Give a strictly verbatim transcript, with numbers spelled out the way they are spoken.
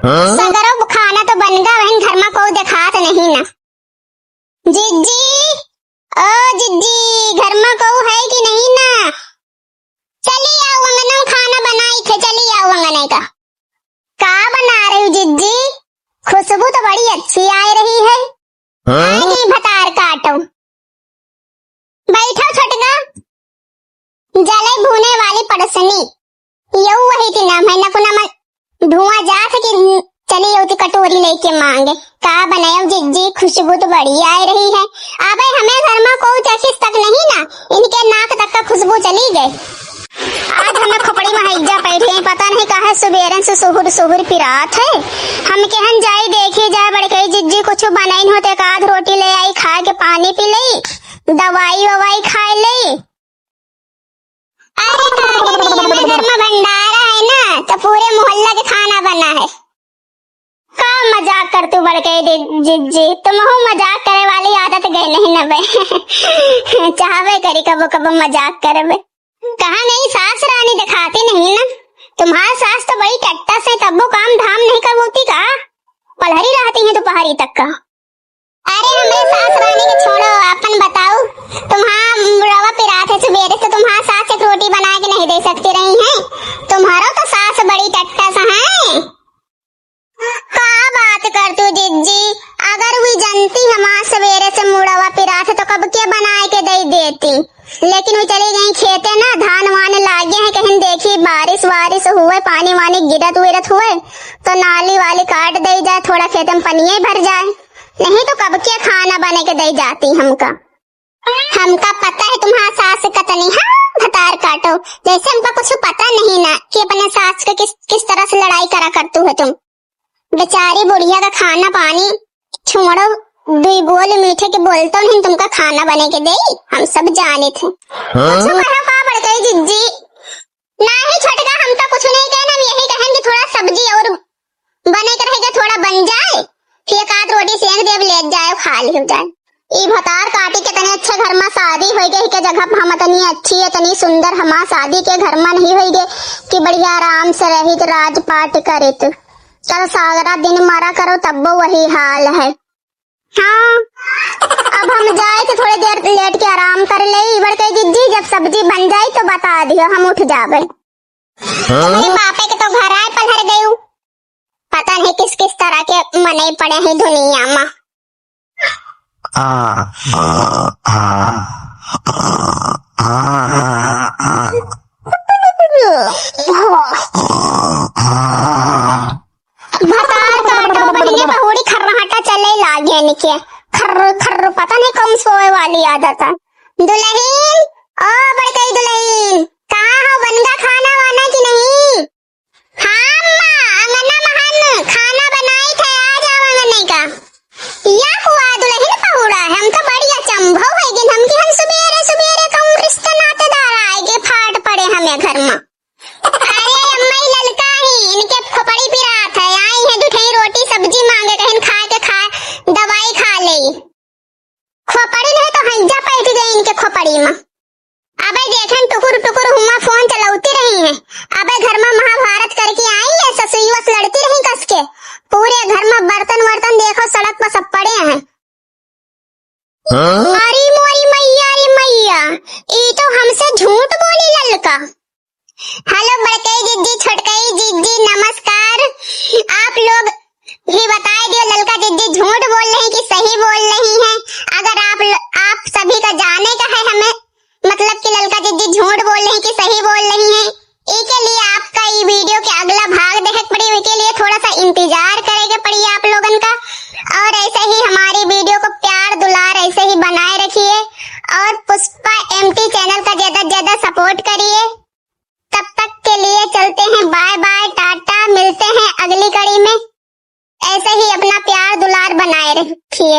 हाँ? सगरो खाना तो बन गा, वहन घर मा कउ देखात नहीं ना। जिज्जी, ओ जिज्जी, घर मा कउ है कि नहीं ना? चली आओ अंगना, खाना बनाई थे, चली आओ अंगने का। का बना रही जिज्जी? खुशबू तो बड़ी अच्छी आय रही है। हाँ? आई भतार काटो। बैठो छोटका, जले भूने वाली पड़सनी, यऊ वही के नाम है। नकुना मन धुआं जात है कि चली यऊ ती कटोरी लेके मांगे। का बनायो जिज्जी, खुशबू तो बड़ी आय रही है। अबे हमें घर मा कोई चखिस तक नहीं ना, इनके नाक तक का खुशबू चली गई। आज हमें खोपड़ी मा हैजा बैठे, पता नहीं काहे सुबेरन से सुहुर सुहुर पिरात है। हम केहन जाई देखी जाए बड़कई जिज्जी कुछ बनाइन होते, एक आध रोटी ले आई, खाए के पानी पी लई, दवाई ववाई खाए लई। अरे काकी, हमें घर मा भंडारा है ना, तो पूरे मोहल्ला के खाना बना है। का मजाक करतू बड़कई दि-, जिज्जी, तुमहू मजाक करे वाली आदत गए नहीं न बे। चाहबे करी कबो कबो मजाक करबे। कहाँ गई सास रानी, दिखाती नहीं ना। तुम्हार सास तो बड़ी टट्टा से, तब्बो काम धाम नहीं करवती का? पलहरी रहती है दोपहरी तक का। अरे हमरे सास रानी के छोड़ो, अपन बताओ। तुम्हार मुड़वा पिरात है सुबेरे से, तुम्हार सास एक रोटी बना के नहीं दे सकती रही हैं? तुम्हारो तो सास बड़ी टट्टा सा है। का बात करतू जिज्जी, अगर वी जनती हमार सवेरे से मुड़वा पिरात है तो कब के बनाए के दे देती, लेकिन वी चली गई खेते ना, धान वान लागे हैं, कहीं देखी बारिश वारिश हुए, पानी वानी गिरत विरत हुए तो नाली वाली काट दे जाए, थोड़ा खेते में पनिये भर जाए, नहीं तो कब के खाना बने के दे जाती हमका। हमका पता है तुम्हार सास कतनी, हाँ, भतार काटो, जैसे हमका कुछ पता नहीं ना कि अपने सास के किस, किस तरह से लड़ाई करा करतू है तुम। बेचारी बुढ़िया का खाना पानी छोड़ो, दुई बोल मीठे के बोलतो नहीं, तुमका खाना बने के देई, हम सब जानित है। हाँ? कुछ कहा का बड़कई जिज्जी, नाही छोटका, हम तो कुछ नहीं कहन, हम यही कहन कि थोड़ा सब्जी और बने के रह गए, थोड़ा बन जाए, फिर एक आध रोटी सेंक देब, ले जाए, खा लियो जाए। ई भतार काटी के तनी अच्छे घर मा शादी होई गई के जगह पे हम तनी अच्छी, इतनी सुंदर हमार शादी के घर मा नहीं होई गए कि बढ़िया आराम से रहित, राजपाट करित। चल सारा दिन मरा करो तब्बो वही हाल है। हाँ, अब हम जाए तो थोड़ी देर लेट के आराम कर ले। बड़कई जिज्जी, जब सब्जी बन जाई तो बता दियो, हम उठ जाबे। हाँ? तुम्हारे बापे के तो घर आए पलहर गयू। पता नहीं किस किस तरह के मनई पड़े हैं दुनिया मा। आ, आ, आ, आ, आ, आ। भतार काटो, बहिनी पहुड़ी खर्राटा चले लागे इनके। खर्र, खर्र, पता नहीं कौन सोए वाली आदत है। दुलहिन, ओ बड़कई दुलहिन, कहाँ हो, बन गा खाना वाना कि नहीं? हाँ अम्मा, अंगना महन खाना बनाई थे, आ जाओ अंगने का। या हुआ दुलहिन पहुड़ा, हम तो बड़ी अचंभव है गिन हम कि हम सुबेरे सुबेरे कहूँ रिश्ता नातेदार आए के फाट पड़े हमें घर मा। अरे अम्मा, ई ललका ही, इनके खोपड़ी पिरात है, आई है दुठई रोटी सब्जी मांगे, कहिन खाए के खाए, दवाई खा ले। खोपड़ी नहीं तो हंजा पैठ गई इनके खोपड़ी मा। अबे देखन टुकुर टुकुर हुआ फोन चलौती रही हैं। अबे घर मा महाभारत करके आई है, ससुई वस लड़ती रही कस के। पूरे घर मा बर्तन वर्तन देखो सड़क पर सब पड़े हैं। हाँ? अरे मोरी मैया रे मैया, ई तो हमसे झूठ बोली ललका। हेलो बड़कई जिज्जी, छोटकई जिज्जी, नमस्कार। आप लोग भी बताए दियो, ललका जिज्जी झूठ बोल रही कि सही बोल रही हैं। अगर आप ल-, आप सभी का जाने का है हमें, मतलब कि ललका जिज्जी झूठ बोल रही कि सही बोल रही हैं, इके लिए आपका ई video के अगला भाग देखे के पड़ी, इके लिए थोड़ा सा इंतजार करे के पड़ी आप लोगन का। और ऐसे ही हमारी video को प्यार दुलार ऐसे ही बनाए रखिए और पुष्पा एमटी channel का ज्यादा से ज्यादा support करिए। तब तक के लिए चलते हैं, bye bye, टाटा, मिलते हैं अगली कड़ी में। ऐसे ही अपना प्यार दुलार बनाए रखिए।